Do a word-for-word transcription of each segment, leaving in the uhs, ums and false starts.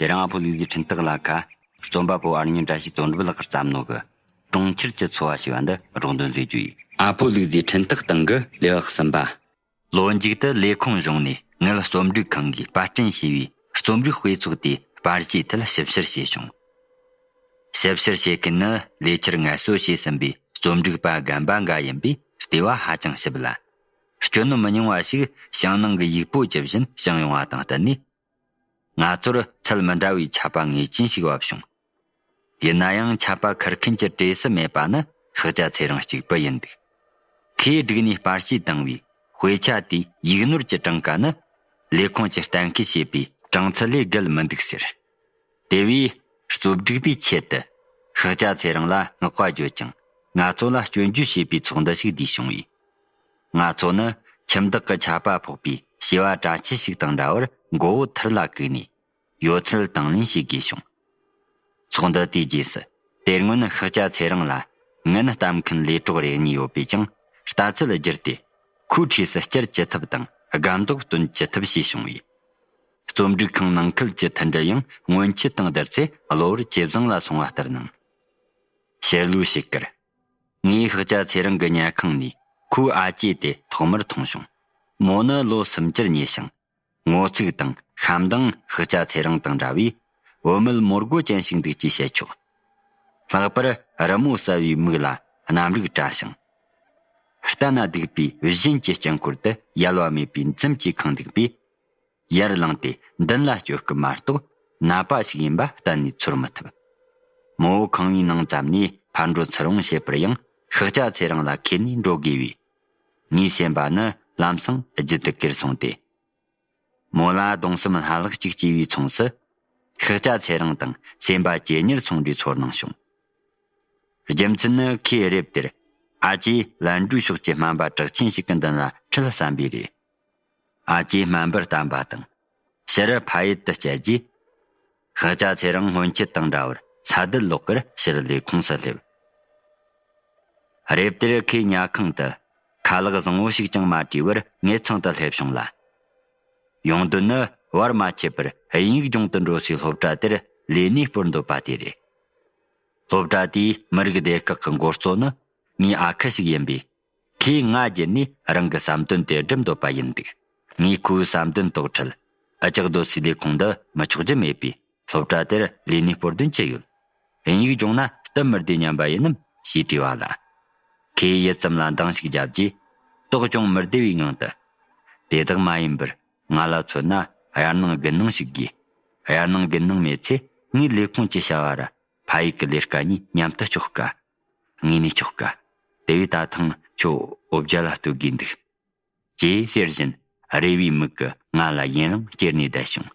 དེ་རིང་ཨ་ཕོ་ལུག་རྫིའི་འཕྲིན་སྟེགས་ལ་ཁ། རྩོམ་པ་པོ་ཨར་ཉོན་བཀྲ་ཤིས་དོན་གྲུབ་ལགས་ཀྱིས་བརྩམས་ནོ་གི། གྲོང་ཁྱེར་གྱི་འཚོ་བ་ཞེས་པ་འདི་སྒྲོག་འདོན་མཛད་རྒྱུ་ཡིན། ཨ་ཕོ་ལུག་རྫིའི་འཕྲིན་སྟེགས་སྟེང་གི་ལེའུ་གསུམ་པ། ལོ་མཇུག་ཏུ་ལས་ཁུངས་གཞུང་ནས་ངེད་རྩོམ་སྒྲིག་ཁང་གིས་པར་སྐྲུན་བྱས་པའི་རྩོམ་རིག་དཔེ་ཚོགས་དེའི་པར་གཞིའི་ཐད་ཞིབ་བཤེར་བྱས་བྱུང་། ཞིབ་བཤེར་བྱེད་མཁན་ནི་ལས་འཆར་ངལ་གསོ་བྱས་ཟིན་པའི་རྩོམ་སྒྲིག་པ་རྒན་པ་འགའ་ཡིན་པས་ལྟེ་བ་ཧ་ཅང་ཞིབ་ལ། སྤྱོད་ནོར་མི་ཉུང་བ་ཞིག་ཞིང་ནང་གི་ཡིག་པོ་ཇི་བཞིན་བྱུང་ཡོང་བ་དང་བསྟུན་ནས། ང་ཚོར་ཚད་མི་འདྲ་བའི་ཆད་པ་ངེས་ཅན་ཞིག་བབས་བྱུང་། ཡིན་ན་ཡང་ཆད་པ་འཁུར་མཁན་གྱི་གྲས་སུ་མེད་པ་ནི་ཤཱཀྱ་ཚེ་རིང་གཅིག་པུ་ཡིན་འདུག་ཁོས་བསྒྲིགས་ནས་པར་གཞས་བཏང་བའི་དཔེ་ཆ་དེའི་ཡིག་ནོར་གྱི་གྲངས་ཀ་ནི་ལས་ཁུངས་ཀྱིས་གཏན་འཁེལ་བྱས་པའི་གྲངས་ཚད་ལས་བརྒལ་མི་འདུག་ཟེར། དེ་བས་རྩོམ་སྒྲིག་པའི་ཆེད་དུ་ཤཱཀྱ་ཚེ་རིང་ལ་བསྔགས་པ་བརྗོད་ཅིང་ང་ཚོ་ལ་སྐྱོན་བརྗོད་བྱེད་པའི་ཚོགས་འདུ་ཞིག་བསྡུས་བྱུང་བས། ང་ཚོ་ནི་ཁྱིམ་བདག་གི་ཆད་པ་ཕོག་པའི་བྱིས་པ་གྲྭ་ཆས་ཤིག་དང་འདྲ་བར་མགོ་བོ་ཐུར་ལ་བཀུག་ནས། ཡོད་ཚད་དང་ལེན་བྱེད་དགོས་བྱུང་། ཚོགས་འདུ་དེའི་རྗེས་སུ་དེ་སྔོན་ཤཱཀྱ་ཚེ་རིང་ལ་ངན་གཏམ་མཁན་ལས་གྲོགས་རེ་གཉིས་ཡོད་པས་ཀྱང་ལྟ་ཚུལ་བསྒྱུར་ཏེ། ཁོའི་འཁྲིས་སུ་བསྐྱུར་ཅི་ཐུབ་དང་སྒམ་འདོགས་སྟོན་ཅི་ཐུབ་བྱས་བྱུང་བས། རྩོམ་སྒྲིག་ཁང་ནང་ཁུལ་གྱི་མཐུན་སྒྲིལ་ཡང་སྔོན་ཆད་དང་བསྡུར་ཚེ་གློ་བུར་ཇེ་བཟང་ལ་སོང་བ་ལྟར་སྣང་། ཕྱིར་ལོགས་བྱེད་ཁར། ངས་ཤཱཀྱ་ཚེ་རིང་གི་ཉལ་ཁང་ནས་ཁོའི་ཨ་ཅེ་དེ་ཐོག་མར་མཐོང་བྱུང་། མོ་ནི་ལོ་སུམ་ཅུར་ཉེ་ཞིང་། ངོ་ཚིགས་དང་ཤ་མདངས་ཤཱཀྱ་ཚེ་རིང་དང་འདྲ་བས། བུད་མེད་མོ་རྒོད་ཅན་ཞིག་འདུག་ཅེས་བཤད་ཆོག་ལྷག་པར་རི་མོ་གསལ་བའི་མིག་ལ་རྣམ་རིག་བཀྲ་ཞིང་། ལྟ་ན་སྡུག་པའི་བཞིན་གྱི་དཀྱིལ་འཁོར་དུ་ཡལ་བ་མེད་པའི་འཛུམ་གྱིས་ཁེངས་འདུག་པས། ཡར་ལངས་ཏེ་མདུན་ལ་སྐྱོད་སྐབས་མ་གཏོགས་ནད་པ་ཞིག་ཡིན་པ་གཏན་ནས་ཚོར་མི་ཐུབ། མོ་བོ་ཁང་བའི་ནང་ཙམ་ནས་ཕར་འགྲོ་ཚུར་འོང་བྱེད་པར་ཡང་ཤཱཀྱ་ཚེ་རིང་ལ་ཁས་ནས་འགྲོ་དགོས་པས། ངའི་སེམས་པ་ནི་ལམ་སང་རྒྱུད་དུ་གྱུར་སོང་སྟེ། མོ་ལ་གདུང་སེམས་ལྷ་ལག་ཅིག་སྐྱེས་པའི་མཚུངས་སུ། ཤཱཀྱ་ཚེ་རིང་དང་སེམས་པ་ཇེ་ཉེར་སོང་འདྲའི་ཚོར་སྣང་བྱུང་། རྒྱུ་མཚན་ནི་ཁོས་རེབ་དེར་ཨ་ཅེས་ལན་གྲུའི་ཕྱོགས་ཀྱི་སྨན་པ་གྲགས་ཆེན་ཞིག་གི་མདུན་ལ་ཁྲིད་བསམ་པས་རེད། ཨ་ཅེས་སྨན་པར་བསྟན་པ་དང་། ཕྱིར་ཕ་ཡུལ་དུ་བསྐྱལ་རྗེས། ཤཱཀྱ་ཚེ་རིང་སྔོན་ཆད་དང་འདྲ་བར་ས་དུད་ལོག་གར་ཕྱིར་ལས་ཁུངས་སུ་སླེབས། རེབ་དེར་ཁོས་ཉལ་ཁང་དུ་ཁ་ལག་བཟང་བོ་ཞིག་ཀྱང་མ་བྲིས་པར་ངེད་ཚང་དུ་སླེབས་བྱུང་ལ། ཡོང་དོན་ནི་བར་མ་ཆད་པར་དབྱིན་ཡིག་སྦྱོང་དུ་འགྲོ་སའི་སློབ་གྲྭ་དེར་ལས་གནས་སྤོར་འདོད་པ་དེ་རེད། སློབ་གྲྭ་དེའི་མི་རིགས་སྡེ་ཁག་གི་འགོ་གཙོ་ནི་ངའི་ཨ་ཁུ་ཞིག་ཡིན་པས། ཁོས་ང་བརྒྱུད་ནས་རང་གི་བསམ་དོན་དེ་སྒྲུབ་འདོད་པ་ཡིན་འདུག་ངས་ཁོའི་བསམ་དོན་དོགས་འཕྲལ། ཨ་ཅག་སྡོད་སའི་ལས་ཁུངས་འདི་མི་ཆོག་རྒྱུ་མེད་པས། སློབ་གྲྭ་དེར་ལས་གནས་སྤོར་དོན་ཅི་ཡོད། དབྱིན་ཡིག་སྦྱོང་ན་སྟབས་མི་བདེ་སྙམ་པ་ཡིན་ནམ་ཞེས་དྲིས་པ་ལ། ཁོས་ཡུད་ཙམ་ལ་འདང་ཞིག་བརྒྱབ་རྗེས། དོགས་ཅུང་མི་བདེ་བའི་ངང་དུ། དེ་དག་མ་ཡིན་པར། ང་ལ་མཚོན་ན་དབྱར་གནང་དགུན་གནང་ཞིག་དགོས། དབྱར་གནང་དགུན་གནང་མེད་ཚེ་ངའི་ལས་ཁུངས་ཀྱི་བྱ་བ་ར་ཕ་ཡུལ་གྱི་ལས་ཀ་གཉིས་མཉམ་དུ་ལྕོགས་དཀའ། དངོས་གནས་ལྕོགས་དཀའ། དེ་བས་ད་ཐེངས་ཁྱོད་འོ་བརྒྱལ་ལ་ལྟོས་དགོས་འདུག་ཅེས་ཟེར་བཞིན་རེ་བའི་མིག་གིས་ང་ལ་ཡུན་རིང་ཅེར་ནས་བསྡད་བྱུང་།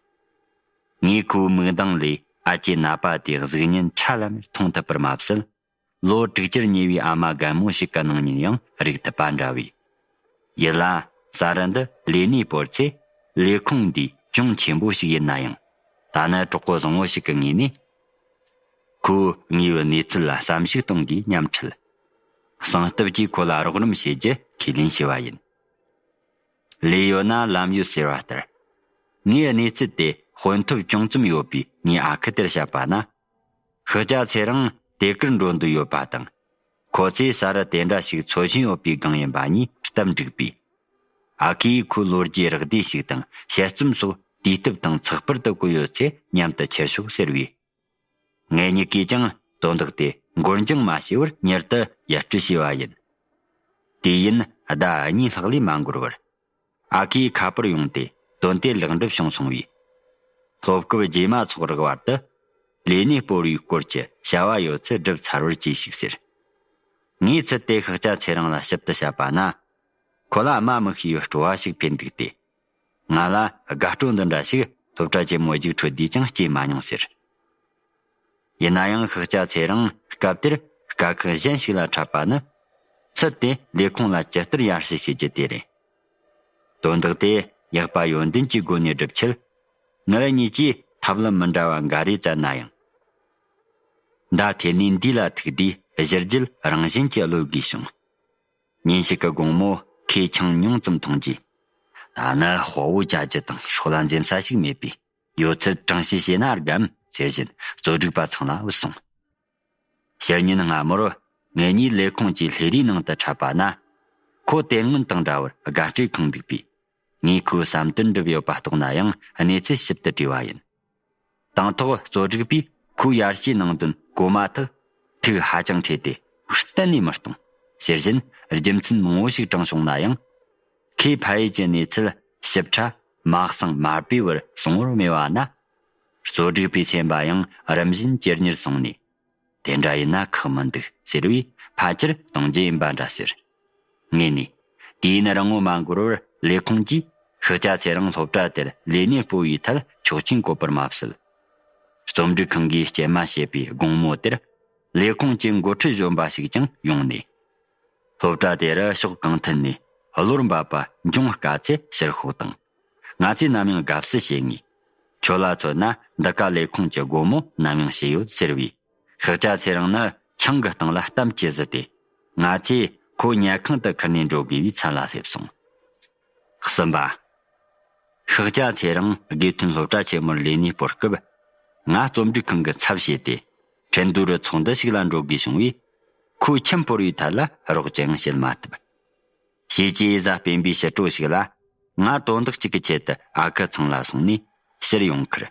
ངས་ཁོའི་མིག་མདངས་ལས་ཨ་ཅེ་ནད་པ་དེའི་གཟུགས་བརྙན་ཁྲ་ལམ་མེར་མཐོང་ཐུབ་པར་མ་ཟད། ལོ་དྲུག་ཅུར་ཉེ་བའི་ཨ་མ་རྒན་མོ་ཞིག་གི་སྣང་བརྙན་ཡང་རིག་ཐུབ་པ་འདྲ་བས། ཡིད་ལ་ས་རུ་འདི་ལས་གནས་སྤོར་ཚེ་ལས་ཁུངས་འདིའི་གྱོང་ཆེན་པོ་ཞིག་ཡིན་ན་ཡང་། ད་ནི་གྲོགས་པོ་བཟང་བོ་ཞིག་གི་ངོས་ནས། ཁོས་ངའི་གནས་ཚུལ་ལ་བསམ་གཞིག་གཏོང་དགོས་སྙམ་འཁྲིད། གསང་སྟབས་ཀྱིས་ཁོ་ལ་རོགས་རམ་བྱེད་རྒྱུ་ཁས་ལེན་བྱས་པ་ཡིན། ལས་ཡོད་ན་ལམ་ཡོད་ཟེར་བ་ལྟར། ངའི་གནས་ཚུལ་དེ་དཔོན་ཐོབ་ཅུང་ཙམ་ཡོད་པའི་ངའི་ཨ་ཁུ་དེར་བཤད་པ་ན། ཤཱཀྱ་ཚེ་རིང་དེ་གར་འགྲོ་འདོད་ཡོད་པ་དང་། ཁོ་ཚོས་ས་རུ་དེ་འདྲ་ཞིག་འཚོལ་བཞིན་ཡོད་པའི་སྒང་ཡིན་པ་གཉིས་སྟབས་འགྲིག་པས། ཨ་ཁུས་ཁོའི་ལོ་རྒྱུས་རགས་བསྡུས་ཤིག་དང་དཔྱད་རྩོམ་སོགས་དུས་དེབ་དང་ཚགས་པར་དུ་བཀོད་ཡོད་ཚེ་མཉམ་དུ་ཁྱེར་ཤོག་ཟེར་བས། ངེད་གཉིས་ཀས་ཀྱང་དོན་དག་དེ་འགོར་འགྱངས་མ་བྱས་པར་མྱུར་དུ་ཡར་སྤྲོད་བྱས་པ་ཡིན། དུས་ཡུན་ཟླ་གཉིས་ལྷག་ལས་མ་འགོར་བར། ཨ་ཁུའི་ཁ་པར་ཡོང་སྟེ་དོན་དེ་ལེགས་འགྲུབ་བྱུང་སོང་བས། སློབ་སྐབས་རྗེས་མ་ཚོགས་རག་བར་དུ། ལས་གནས་སྤོར་བའི་སྐོར་གྱི་བྱ་བ་ཡོད་ཚད་སྒྲུབ་ཚར་བར་གྱིས་ཤིག་ཟེར། ངས་ཚུལ་དེ་ཤཱཀྱ་ཚེ་རིང་ལ་ཞིབ་ཏུ་བཤད་པ་ན། ཁོ་ལ་སྨྲ་མི་ཤེས་པའི་སྤྲོ་བ་ཞིག་འཕེལ་འདུག་སྟེ། ང་ལ་དགའ་སྤྲོ་འདི་འདྲ་ཞིག་སློབ་གྲྭ་ཆེན་མོ་རྒྱུགས་འཕྲོད་དུས་ཀྱང་སྐྱེས་མ་མྱོང་ཟེར། ཡིན་ན་ཡང་ཤཱཀྱ་ཚེ་རིང་སྐབས་དེར་དཀའ་ཁག་གཞན་ཞིག་ལ་འཕྲད་པ་ནི། ཚུལ་དེ་ལས་ཁུངས་ལ་ཇི་ལྟར་ཡར་ཞུ་བྱེད་རྒྱུ་དེ་རེད། དོན་དག་དེ་ཡག་པ་ཡོན་ཏན་གྱི་སྒོ་ནས་བསྒྲུབ་ཆེད། ངེད་གཉིས་ཀྱིས་ཐབས་ལམ་མི་འདྲ་བ་འགའ་རེ་བཙལ་ན་ཡང་། མདའ་འཐེན་ནས་འདི་ལ་ཐུག་དུས་གཞི་རྒྱུད་རང་བཞིན་གྱིས་གློད་དགོས་བྱུང་། ཉིན་ཞིག་གི་དགོང་མོ་ཁོས་ཆང་ཉུང་ཙམ་འཐུང་རྗེས། ད་ནི་དཔའ་བོ་བྱ་རྒྱུ་དང་སྲོག་ལ་འཛེམ་ས་ཞིག་མེད་པས། ཡོད་ཚད་དྲང་བཤད་བྱས་ན་དགའ་འམ་ཟེར་བཞིན་གཙོ་སྒྲིག་པ་ཚང་ལ་བུད་སོང་། ཕྱི་ཉིན་སྔ་མོར་ངེད་གཉིས་ལས་ཁུངས་ཀྱི་ལྷས་རིས་ནང་དུ་འཕྲད་པ་ན། ཁོ་དེ་སྔོན་དང་འདྲ་བར་དགའ་སྤྲོས་ཁེངས་འདུག་པས། ངས་ཁོའི་བསམ་དོན་འགྲུབ་ཡོད་པ་རྟོགས་ན་ཡང་གནས་ཚུལ་ཞིབ་ཏུ་དྲིས་པ་ཡིན། དང་ཐོག་གཙོ་སྒྲིག་པས་ཁོའི་ཡར་ཞུའི་ནང་དོན་གོ་མ་ཐག་ཐུགས་ཧ་ཅང་ཁྲོས་ཏེ། གཏན་ནས་མི་གཏོང་ཟེར་བཞིན་རྒྱུ་མཚན་མང་བོ་ཞིག་དྲངས་བྱུང་ན་ཡང་། ཁོས་ཕ་ཡུལ་གྱི་གནས་ཚུལ་ཞིབ་ཕྲ་མ་གསང་མ་སྤེལ་བར་གསུང་བར་མོས་པ་ན། གཙོ་སྒྲིག་པའི་སེམས་པ་ཡང་རིམ་བཞིན་ཇེ་མྱུར་སོང་ནས། དེ་འདྲ་ཡིན་ན་ཁག་མི་འདུག་ཟེར་བས་ཕལ་ཆེར་གཏོང་རྒྱུ་ཡིན་པ་འདྲ་ཟེར། ངས་ནི། དུས་ཡུན་རིང་བོ་མ་འགོར་བར་ལས་ཁུངས་ཀྱིས་ཤཱཀྱ་ཚེ་རིང་སློབ་གྲྭ་དེར་ལས་གནས་སྤོ་བའི་ཐད་ཆོག་མཆན་བཀོད་པར་མ་ཟད། རྩོམ་སྒྲིག་ཁང་གིས་སྐྱེལ་མ་བྱས་པའི་དགོང་མོ་དེར་ལས་ཁུངས་ཀྱི་འགོ་ཁྲིད་གཞོན་པ་ཞིག་ཀྱང་ཡོང་ནས། སློབ་གྲྭ་དེ་རུ་ཕྱོགས་གང་ཐད་ནས་གློར་འབབ་པ་འབྱུང་དཀའ་ཚེ་ཕྱིར་ཤོག་དང་། ང་ཚོས་ནམ་ཡང་དགའ་བསུ་བྱེད་ངེས། ཁྱོད་ལ་མཚོན་ན་འདི་ག་ལས་ཁུངས་ཀྱི་སྒོ་མོ་ནམ་ཡང་ཕྱེ་ཡོད་ཟེར་བས། ཤཱཀྱ་ཚེ་རིང་ནི་ཆང་གི་སྟེང་ལ་གཏམ་གྱི་བཟི་སྟེ། ང་ཚོས་ཁོ་ཉལ་ཁང་དུ་ཁུར་ནས་འགྲོ་དགོས་པའི་མཚན་ལ་སླེབས་སོང་། གསུམ་པ། ཤཱཀྱ་ཚེ་རིང་དགེ་ཐོན་སློབ་གྲྭ་ཆེན་མོར་ལས་གནས་སྤོར་སྐབས། ང་རྩོམ་སྒྲིག་ཁང་གི་ཚབ་བྱས་ཏེ། ཁྲིན་ཏུའུ་རུ་ཚོགས་འདུ་ཞིག་ལ་འགྲོ་དགོས་བྱུང་བས། ཁོའི་ཁྱིམ་སྤོར་བའི་ཐད་ལ་རོགས་ཅི་ཡང་བྱེད་མ་ཐུབ། བྱས་ཙང་གཟའ་སྤེན་པའི་ཕྱི་དྲོ་ཞིག་ལ། ང་དོན་དག་ཅིག་གི་ཆེད་དུ་ཨ་ཁུ་ཚང་ལ་སོང་ནས་ཕྱིར་ཡོང་ཁར།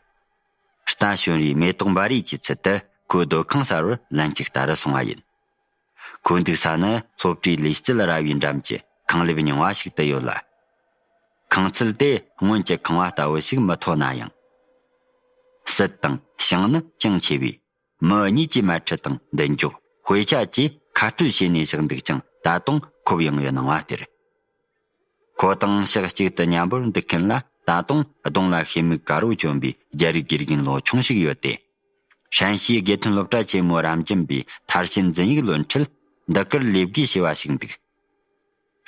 རྟ་ཞོན་རའི་མེ་ཏོག་འབར་རེས་ཀྱི་ཚུལ་དུ་ཁོའི་སྡོད་ཁང་གསར་བར་ལན་གཅིག་ལྟ་རུ་སོང་བ་ཡིན། ཁོ་འདུག་ས་ནི་སློབ་གྲྭའི་ལུས་རྩལ་ར་བའི་འགྲམ་གྱི་ཁང་ལེབ་རྙིང་བ་ཞིག་ཏུ་ཡོད་ལ། ཁང་ཚུལ་དེ་སྔོན་གྱི་ཁང་བ་ལྟ་བུ་ཞིག་མི་ཐོག་ན་ཡང་། སྲིད་དང་ཞིང་ནི་ཅུང་ཆེ་བས། མི་གཉིས་ཀྱི་མལ་ཁྲི་དང་མདུན་ཅོག་དཔེ་ཆ་བཅས་ཁ་སྤྲོད་བྱས་ནས་བཞག་འདུག་ཅིང་ད་དུང་ཁོབ་ཡངས་པའི་སྣང་བ་སྟེར། ཁོ་དང་ཕྱོགས་གཅིག་ཏུ་མཉམ་པོར་འདུག་མཁན་ལ་ད་དུང་གདོང་ལ་ཤེལ་མིག་དཀར་པོ་གྱོན་པའི་རྒྱ་རིགས་དགེ་རྒན་ལོ་ཆུང་ཞིག་ཡོད་དེ། ཧྲན་ཞིའི་དགེ་ཐོན་སློབ་གྲྭ་ཆེན་མོ་རབ་འབྱམས་པའི་མཐར་ཕྱིན་འཛིན་ཡིག་ལོན་འཕྲལ་འདི་གར་ལས་བགོས་བྱས་པ་ཞིག་འདུག།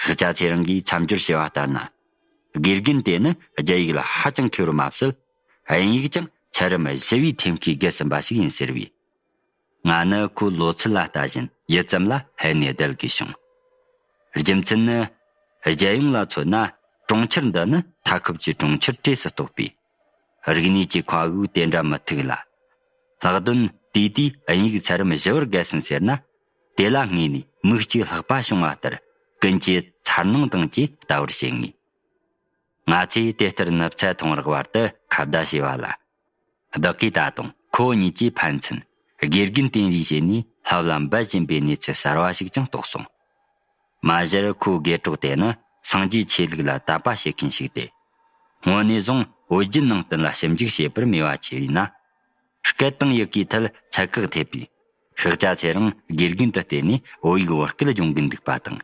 ཤཱཀྱ་ཚེ་རིང་གིས་མཚམས་སྦྱོར་བྱས་པ་ལྟར་ན། དགེ་རྒན་དེ་ནི་རྒྱ་ཡིག་ལ་ཧ་ཅང་མཁས་པར་མ་ཟད། དབྱིན་ཡིག་ཀྱང་ཚད་རིམ་བཞི་བའི་ཐེམ་སྐས་བརྒལ་ཟིན་པ་ཞིག་ཡིན་ཟེར་བས། ང་ནི་ཁོའི་ལོ་ཚད་ལ་ལྟ་བཞིན་ཡུད་ཙམ་ལ་ཧད་ནས་བསྡད་དགོས་བྱུང་། རྒྱུ་མཚན་ནི། རྒྱལ་ཡོངས་ལ་མཚོན་ན་གྲོང་ཁྱེར་འདི་ནི་མཐའ་འཁོབ་ཀྱི་གྲོང་ཁྱེར་གྲས་སུ་གཏོགས་པས། རིག་གནས་ཀྱི་མཁའ་དབུགས་དེ་འདྲ་མི་ཐུག་ལ། ལྷག་དོན་དེ་དུས་དབྱིན་ཡིག་ཚད་རིམ་བཞི་བར་བརྒལ་ཟིན་ཟེར་ན། དེ་ལ་སྔས་ནས་མིག་གཅིག་ལྷག་པ་བྱུང་བ་ལྟར་ཀུན་གྱིས་མཚར་སྣང་དང་བཅས་ལྟ་བར་བྱེད་ངེས། ང་ཚོས་དེ་ལྟར་ནུབ་ཚལ་མཐོང་རག་བར་དུ་ཁ་བརྡ་བྱས་པ་ལ། བདག་གིས་ད་དུང་ཁོ་གཉིས་ཀྱི་ཕན་ཚུན་དགེ་རྒན་བསྟེན་རེས་བྱས་ནས་ལྷབ་ལ་འབད་བཞིན་པའི་གནས་ཚུལ་གསར་བ་ཞིག་ཀྱང་རྟོགས་སོང་། མ་གཞིར་ཁོའི་དགེ་གྲོགས་དེ་ནི་སངས་རྒྱས་ཆོས་ལུགས་ལ་དད་པ་བྱེད་མཁན་ཞིག་སྟེ། སྔོན་ནས་བཟུང་བོད་བརྒྱུད་ནང་བསྟན་ལ་ཞིབ་འཇུག་བྱེད་པར་མོས་པ་ཆེ་བས་ན། སྐད་དང་ཡི་གེའི་ཐད་ཚད་བཀག་ཐེབས་པས། ཤཱཀྱ་ཚེ་རིང་དགེ་རྒན་དུ་བསྟེན་ནས་བོད་ཡིག་བོད་སྐད་སྦྱོང་གིན་འདུག་པ་དང་།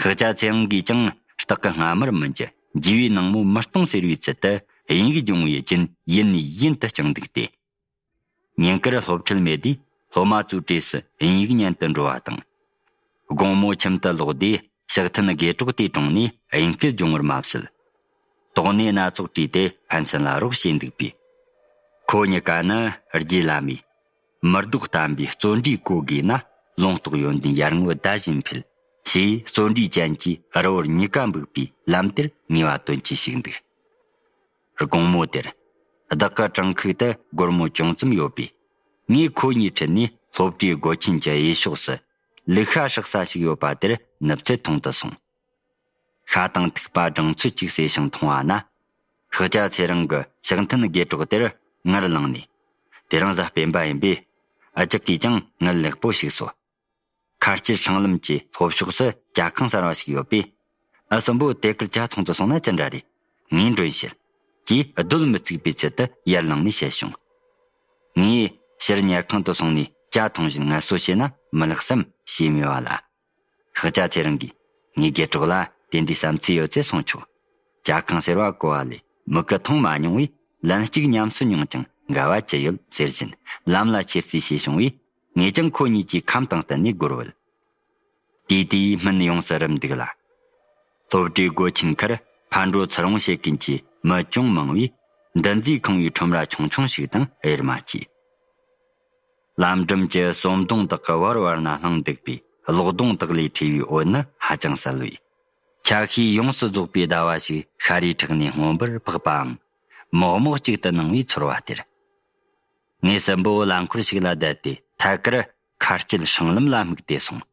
ཤཱཀྱ་ཚེ་རིང་གིས་ཀྱང་སྟག་གི་རྔ་མར་མི་འགྱུར། རྒྱུས་པའི་ནང་མོ་མི་གཏོང་ཟེར་བའི་ཚུལ་དུ་དབྱིན་ཡིག་སྦྱོང་བའི་རྒྱུན་ཡུན་ནས་ཡུན་དུ་བསྐྱངས་འདུག་སྟེ། ཉིན་དཀར་སློབ་ཁྲིད་མེད་དུས་སློབ་མ་ཚོའི་གྲས་སུ་དབྱིན་ཡིག་ཉན་དུ་འགྲོ་བ་དང་། དགོང་མོ་ཁྱིམ་དུ་ལོག་དུས་ཕྱག་ཐུན་དགེ་གྲོགས་དེའི་དྲུང་ནས་དབྱིན་སྐད་སྦྱོང་བར་མ་ཟད། དོགས་གནད་སྣ་ཚོགས་དྲིས་ཏེ་ཕན་ཚུན་ལ་རོགས་བྱས་འདུག་པས། ཁོ་གཉིས་ཀ་ནི་རྗེ་བླ་མས། མི་ལྡོག་བསྟན་པའི་བརྩོན་འགྲུས་གོ་དགོས་ན། ལུང་རྟོགས་ཡོན་ཏན་ཡར་ངོའི་ཟླ་བཞིན་འཕེལ། ཞེས་བརྩོན་འགྲུས་ཅན་གྱི་རི་བོར་གཉིས་ཀ་འབུག་པའི་ལམ་དེར་ངེས་པ་དོན་གྱིས་ཞིག་འདུག། དགོང་མོ་དེར། བདག་གི་བྲང་ཁུག་ཏུ་སྒོར་མོ་ཅུང་ཙམ་ཡོད་པས། ངས་ཁོ་གཉིས་ཁྲིད་ནས་སློབ་གྲྭའི་སྒོ་ཆེན་གྱི་གཡས་ཕྱོགས་སུ། ལུག་ཤ་སྲེག་ས་ཞིག་ཡོད་པ་དེར་ནུབ་ཚལ་འཐུང་དུ་སོང་། ཤ་དང་ཐིགས་པ་སྦྲང་ཚོད་ཅིག་ཟོས་ཤིང་འཐུང་བ་ན། ཤཱཀྱ་ཚེ་རིང་གི་ཕྱག་མཐུན་དགེ་གྲོགས་དེར་ངར་ལངས་ནས། དེ་རིང་གཟའ་སྤེན་པ་ཡིན་པས། ཨ་ཅག་གིས་ཀྱང་ངལ་ལེགས་པོ་ཞིག་གསོ། ཁ་སྐྱིད་སྲང་ལམ་གྱི་ལྷོ་ཕྱོགས་སུ་ཇ་ཁང་གསར་བ་ཞིག་ཡོད་པས། ཨ་གསུམ་པོ་དེ་གར་ཇ་འཐུང་དུ་སོང་ན་ཅི་འདྲ་རེད། ངས་མགྲོན་བྱེད། ཅེས་སྡོད་མི་ཚུགས་པའི་ཚུལ་དུ་ཡར་ལངས་ནས་བཤད་བྱུང་། ངས་ཕྱིར་ཉལ་ཁང་དུ་སོང་ནས་ཇ་འཐུང་བཞིན་ངལ་གསོ་བྱས་ན་མི་ལེགས་སམ་ཞེས་སྨྲས་པ་ལ། ཤཱཀྱ་ཚེ་རིང་གིས། ངའི་དགེ་གྲོགས་ལ་དེ་འདྲའི་བསམ་ཚུལ་ཡོད་ཚེ་གསུང་ཆོག། ཇ་ཁང་ཟེར་བ་གོ་བ་ལས་མིག་གིས་མཐོང་མ་མྱོང་བས་ལན་གཅིག་ཉམས་སུ་མྱོང་ཀྱང་འགལ་བ་ཅི་ཡོད་ཟེར་བཞིན་ལམ་ལ་ཆས་རྩིས་བྱས་བྱུང་བས། ངས་ཀྱང་ཁོ་གཉིས་ཀྱི་ཁམས་དང་བསྟུན་ནས་སྒོར་བུད། དེ་དུས་སྨན་ཡོངས་སུ་རུབ་འདུག་ལ། སློབ་གྲྭའི་སྒོ་ཆེན་ཁར་ཕར་འགྲོ་ཚུར་འོང་བྱེད་མཁན་གྱི་མི་ཅུང་མང་བས། འདུ་འཛིས་ཁེངས་པའི་ཁྲོམ་ར་ཆུང་ཆུང་ཞིག་དང་དབྱེར་མ་མཆིས། ལམ་འགྲམ་གྱི་ཟོམ་སྡོང་དག་གི་བར་བར་ན་བསླངས་འདུག་པའི་གློག་སྡོང་དག་ལས་བྲིས་པའི་འོད་ནི་ཧ་ཅང་གསལ་བས། ཆ་ཤས་ཡོངས་སུ་རྫོགས་པའི་ཟླ་བ་ཞིག་ཤར་རིའི་ཕྲག་ནས་སྔོན་པོར་འཕགས་པའང་ མོག་མོག་ཅིག་ཏུ་སྣང་བའི་ཚོར་བ་སྟེར། ངའི་སྲིན་པོ་ལ་འཁོར་ཞིག་ལ་བསྡད་དེ་ཐད་ཀར་ཁ་སྐྱེལ་སྲང་ལམ་ལ་དམིགས་ཏེ་སོང་།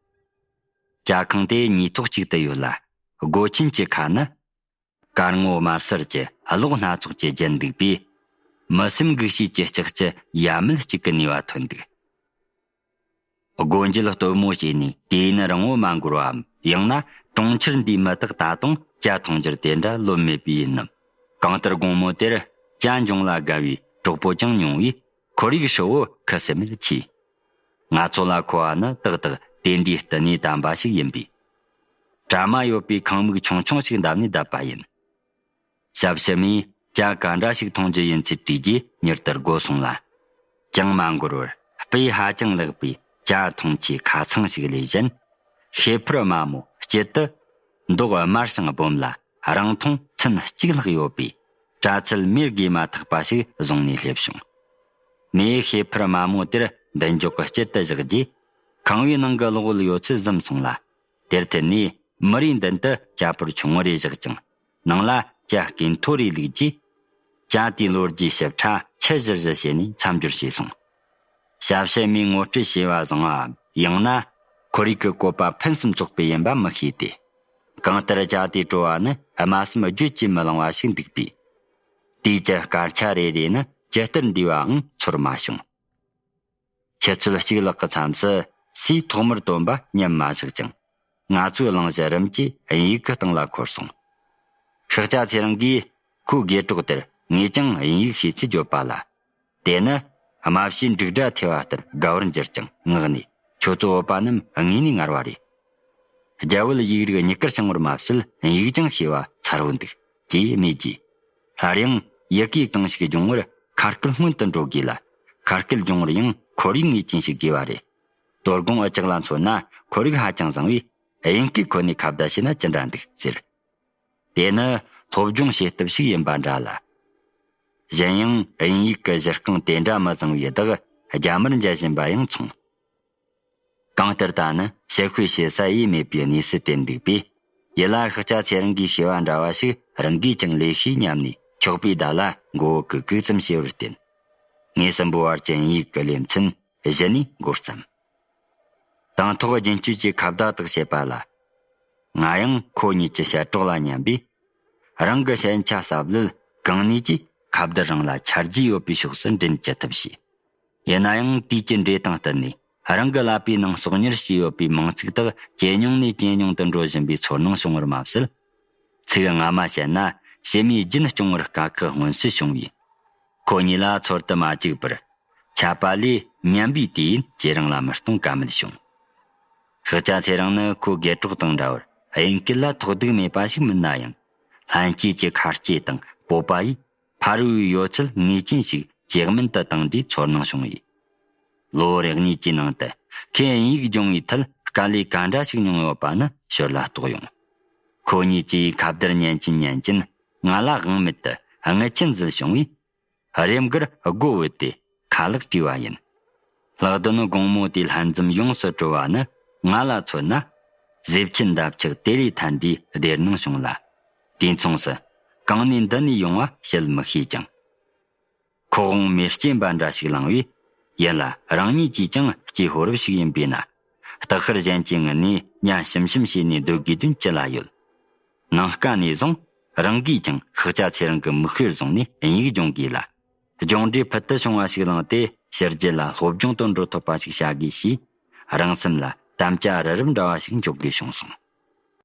ཇ་ཁང་དེ་ཉིས་ཐོག་ཅིག་ཏུ་ཡོད་ལ། སྒོ་ཆེན་གྱི་ཁ་ནི། དཀར་ངོ་དམར་སེར་གྱི་གློག་སྣ་ཚོགས་ཀྱིས་བརྒྱན་འདུག་པས། མི་སེམས་འགུག་བྱེད་ཀྱི་ལྕགས་ཀྱུ་ཡ་མེད་ཅིག་གི་ནུས་པ་ཐོན་འདུག་སྒོ་འབྱེད་སྟོན་མོ་བྱས་ནས་དུས་ཡུན་རིང་བོ་མ་འགོར་བའམ། ཡང་ན་གྲོང་ཁྱེར་འདིའི་མི་དག་ད་དུང་ཇ་འཐུང་རྒྱུར་དེ་འདྲ་ལོབས་མེད་པས་ཡིན་ནམ། གང་ལྟར་དགོང་མོ་དེར་ཇ་འབྱུང་ལ་དགའ་བའི་གྲོགས་པོ་ཀྱང་ཉུང་བས། ཁོར་ཡུག་ཧྲིལ་བོ་ཁུ་སིམ་མེར་མཆིས། ང་ཚོ་ལ་མཁོ་བ་ནི་ཏག་ཏག་དེ་འདྲའི་བསྟི་གནས་དམ་པ་ཞིག་ཡིན་པས། གྲ་མ་ཡོད་པའི་ཁང་མིག་ཆུང་ཆུང་ཞིག་བརྡབས་ནས་བསྡད་པ་ཡིན། ཞབས་ཕྱི་མས་ཇ་ག་འདྲ་ཞིག་འཐུང་རྒྱུ་ཡིན་ཚུལ་དྲིས་རྗེས་མྱུར་དུ་སྒོ་སོང་ལ། ཅང་མ་འགོར་བར་སྤོས་ཧ་ཅང་ལེགས་པའི་ཇ་འཐུང་ཆས་ཁ་ཚང་ཞིག་ལས་གཞན། ཤེལ་ཕོར་དམའ་མོ་དཀྱིལ་དུ་མདོག་དམར་ཞིང་སྦོམ་ལ་རིང་ཐུང་ཚན་གཅིག་ལྷག་ཡོད་པའི་དྲ་ཚལ་མེར་དགོས་མ་ཐག་པ་ཞིག་བཟུང་ནས་སླེབས་བྱུང་། མོས་ཤེལ་ཕོར་དམའ་མོ་དེར་མདུན་ཅོག་གི་དཀྱིལ་དུ་བཞག་རྗེས། ཁང་བའི་ནང་གི་གློག་འོད་ཡོད་ཚད་གཟིམ་སོང་ལ། དེར་ཐད་ནས་མི་རེའི་མདུན་དུ་ཇ་ཕོར་ཆུང་ངུ་རེ་བཞག་ཅིང་། ནང་ལ་ཇ་སྐེ་མཐོ་རེ་བླུགས་རྗེས། ཇ་དེའི་ལོ་རྒྱུས་ཞིབ་ཕྲ་ཆུ་བཞུར་བཞུར་བྱས་ནས་མཚམས་སྦྱོར་བྱས་སོང་། ཞབས་ཕྱི་མས་ངོ་སྤྲོད་བྱས་པ་བཟང་བའམ། ཡང་ན་ཁོར་ཡུག་གི་བཀོད་པ་ཕུན་སུམ་ཚོགས་པས་ཡིན་པ་མི་ཤེས་ཏེ། གང་ལྟར་ཇ་དེའི་བྲོ་བ་ནི་དམའ་སེམས་བརྗོད་ཀྱིས་མི་ལང་བ་ཞིག་འདུག་པས། དུས་ཀྱི་སྐར་ཆ་རེ་རེ་ནི་ཇི་ལྟར་འདས་པའང་ཚོར་མ་བྱུང་། ཆུ་ཚོད་གཅིག་ལྷག་གི་མཚམས་སུ་སུས་ཐོག་མར་བཏོན་པ་ཉམས་མ་བཞག་ཅིང་། ང་ཚོའི་གླེང་གཞི་རིམ་གྱིས་དབྱིན་ཡིག་གི་སྟེང་ལ་འཁོར་སོང་། ཤཱཀྱ་ཚེ་རིང་གིས་ཁོའི་དགེ་གྲོགས་དེར་ངས་ཀྱང་དབྱིན་ཡིག་ཤེས་ཚུལ་བརྗོད་པ་ལ། དེ་ནི་རྨ་བྱའི་འབྲུག་སྒྲ་ཐོས་པ་ལྟར་དགའ་བར་འགྱུར་ཅིང་ངག་ནས། ཁྱོད་ཚོ་བོད་པ་རྣམས་དངོས་ནས་ངར་བ་རེད། རྒྱ་བོད་ཡིག་རིགས་གཉིས་ཀར་སྦྱངས་པར་མ་ཟད་དབྱིན་ཡིག་ཀྱང་ཤེས་པ་མཚར་བོ་འདུག་ཅེས་སྨྲས་རྗེས། སླར་ཡང་ཡི་གེ་གང་ཞིག་སྦྱོང་བར་ཁ་སྐད་སྔོན་དུ་འགྲོ་དགོས་ལ། ཁ་སྐད་སྦྱོང་བར་ཡང་ཁོར་ཡུག་ངེས་ཅན་ཞིག་དགོས་པ་རེད། དོ་དགོང་འུ་ཅག་ལ་མཚོན་ན་ཁོར་ཡུག་ཧ་ཅང་བཟང་བས། དབྱིན་སྐད་ཁོ་ནས་ཁ་བརྡ་བྱས་ན་ཅི་འདྲ་འདུག་ཟེར། དེ་ནི་སློབ་སྦྱོང་བྱེད་ཐབས་ཤིག་ཡིན་པ་འདྲ་ལ། གཞན་ཡང་དབྱིན་ཡིག་གི་གཞི་རྐང་དེ་འདྲ་མི་བཟང་བའི་བདག་རྒྱ་དམར་མཇལ་བཞིན་པ་ཡང་མཚུངས། གང་ལྟར་ད་ནི་ཞིབ་དཔྱད་བྱེད་ས་ཡེ་མེད་པའི་གནས་སུ་དེད་འདུག་པས། ཡུལ་ལ་ཤཱཀྱ་ཚེ་རིང་གིས་ཤེས་པ་འདྲ་བ་ཞིག་རང་གིས་ཀྱང་ལས་ཤེས་སྙམ་ནས་ཆོག་པའི་བརྡ་ལ་མགོ་བོ་གུག་གུག་ཙམ་བྱས་པར་བརྟེན། ངེད་གསུམ་པོ་བར་གྱི་དབྱིན་ཡིག་གི་ལེ་ཚན་གཞི་ནས་འགོ་བརྩམས། དང་ཐོག་རྒྱུན་སྤྱོད་ཀྱི་ཁ་བརྡ་དག་བྱེད་པ་ལ། ང་ཡང་ཁོ་གཉིས་ཀྱི་ཞལ་གྲོགས་ལ་སྙམ་པས། རང་གི་ཞན་ཆ་གསབ་ལུགས་གང་ནུས་ཀྱིས་ཁ་བརྡ་རང་ལ་ཆ་རྒྱུས་ཡོད་པའི་ཕྱོགས་སུ་འདྲེན་ཅི་ཐུབ་བྱས། ཡིན་ན་ཡང་དུས་ཀྱི་འགྲོས་དང་བསྟུན་ནས་རང་གི་ཀླད་པའི་ནང་གསོག་ཉར་བྱས་ཡོད་པའི་མིང་ཚིག་དག་ཇེ་ཉུང་ནས་ཇེ་ཉུང་དུ་འགྲོ་བཞིན་པའི་ཚོར་སྣང་བྱུང་བར་མ་ཟད། ཚིག་སྔ་མ་བཤད་ན་ཕྱི་མའི་རྒྱུན་སྐྱོང་བར་དཀའ་ཁག་མངོན་གསལ་བྱུང་བས། ཁོ་གཉིས་ལ་ཚོར་དུ་མ་བཅུག་པར། ཆད་པ་ལས་སྙམ་པའི་དུས་ཡུན་ཁྱེད་རང་ལ་མི་གཏོང་ཀ་མེད་བྱུང་། ཤཱཀྱ་ཚེ་རིང་ནི་ཁོའི་དགེ་གྲོགས་དང་འདྲ་བར་དབྱིན་སྐད་ལ་ཐོགས་རྡུགས་མེད་པ་ཞིག་མིན་ན་ཡང་། ལྷན་སྐྱེས་ཀྱི་ཁ་སྐྱེས་དང་སྤོབས་པ་ཡིས་ཕ་རོལ་བའི་ཡོད་ཚད་ངེས་ཅན་ཞིག་ཇེ་དམན་དུ་བཏང་དུས་ཚོར་སྣང་བྱུང་ཡོད། ལོ་རེ་གཉིས་ཀྱི་ནང་དུ་ཁོས་དབྱིན་ཡིག་སྦྱོང་བའི་ཐད་དཀའ་ལས་ག་འདྲ་ཞིག་མྱོང་ཡོད་པ་ནི་ཞོར་ལ་རྟོགས་ཡོང་། ཁོ་གཉིས་ཀྱིས་ཁ་བརྡར་ཉན་གྱིན་ཉན་གྱིན་ང་ལ་དབང་མེད་དུ་རྔུལ་ཆུ་འཛུལ་བྱུང་བས། རེམ་འགར་སྒོ་བུད་དེ་ཁ་ལག་བཀྲུས་པ་ཡིན། ལྷག་དོན་དགོང་མོ་དེའི་ལྷན་འཛོམས་ཡོངས་སུ་གྲོལ་བ་ནི་ང་ལ་མཚོན་ན། ཟས་ཕྱེད་འདབ་ཆགས་དེ་ལས་ཐལ་འདྲའི་བདེ་སྣང་བྱུང་ལ། དུས་མཚུངས་སུ་གང་ནས་འདི་ནས་ཡོང་བ་བཤད་མི་ཤེས་ཀྱང་། ཁོག་དབང་མེར་སྐྱེན་པ་འདྲ་ཞིག་ལངས་པས། ཡིད་ལ་རང་ཉིད་ཀྱིས་ཀྱང་སྐྱེས་ཕོ་རབ་ཞིག་ཡིན་པས་ན། སྟག་ཤར་གཞན་གྱི་ངུ་ནས་ཉ་ཞིམ་ཞིམ་བྱས་ནས་སྡོད་དགོས་དོན་ཅི་ལ་ཡོད། ནངས་ཀ་ནས་བཟུང་རང་གིས་ཀྱང་ཤཱཀྱ་ཚེ་རིང་གི་མིག་དཔེར་བཟུང་ནས་དབྱིན་ཡིག་སྦྱོང་དགོས་ལ། སྦྱོང་འབྲས་ཕུལ་དུ་བྱུང་བ་ཞིག་བླངས་ཏེ་ཕྱི་རྒྱལ་ལ་སློབ་སྦྱོང་དུ་འགྲོ་ཐུབ་པ་ཞིག་བྱ་དགོས་ཞེས། རང་སེམས་ལ་དམ་བཅའ་རི་རབ་འདྲ་བ་ཞིག་འཇོག་དགོས་བྱུང་སོང་།